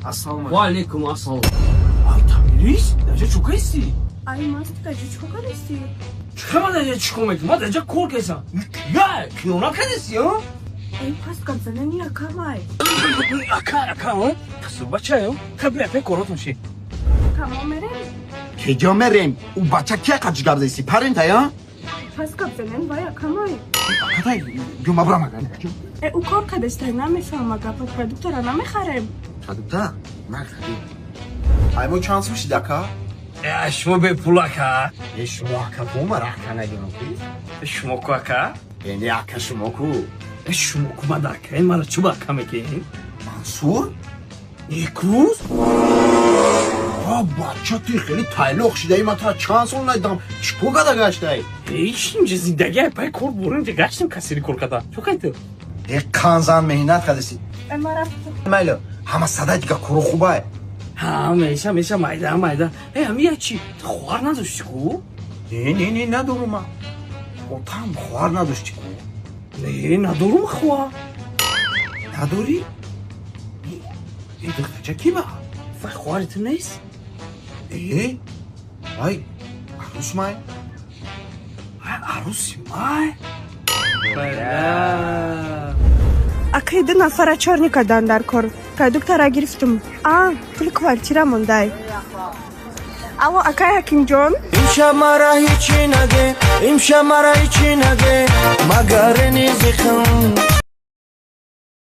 Ассалому. Ва алейкум ассалом. Ай, Тамирис, даҷа чӣ кардисти? Ай, маст, даҷа чӣ кардисти? Чӣ ма даҷа чӣ кор мекунӣ? Ма даҷа кор кардам. Я, хиёнат кардисти, а? Ай, пас гап занани акамай. Ака, ака, а? Пасу бачаё, хаб бия, коротон ши. Тамом, мерем? Кеҷо мерем? Ӯ бача кия қач гап зайси? Парента, я? Пас гап занен, вай акамай. Акатай, ё ма бурам ага. Э, ӯ кор кардастай, намефаҳма гапа, продуктара намехарем. Продукта? Нахарем. Ай, мо чанд сум шид, ака? Э, шумо бепул, ака. Э, шумо ака ку, мара ака нагирам ку. Э, шумо ку, ака? Э, не, ака шумо ку. Э, шумо ку, мада ака, мара чӯ ба ака мекунӣ? Мансур? Некрӯз? А, бача, ти хеле тайлоқ шидаи, ман тара чанд сол надидам. Чӣ кор када гаштаи? Ҳеч, инҷа зиндагӣ, ай пай кор бурем, инҷа гаштем, кассири кор када. Чӯ кайти? Э, қанзан меҳнат кадаси. Э, ма рафтам. Майли, ҳама садай дига коро хубай. Ҳа, меша, меша, майда, майда. Э, ҳами я чӣ? Ту хоҳар надошти ку? Не, не, не, надорум ман. Отам хоҳар надошти ку? Не, надорум хоҳар. Надорӣ? Э, духтача ки ба? Вай хоҳари ту нест? Э, вай арӯс май. Вай арӯси май? Бала. Акай, ду нафара чорни кардан дар кор. Продуктара гирифтум. А, пули квартира мондай. Алло, акай Ҳакимҷон. Имшаб мара ҳечи наге, имшаб мара ҳечи наге, магаре низихам.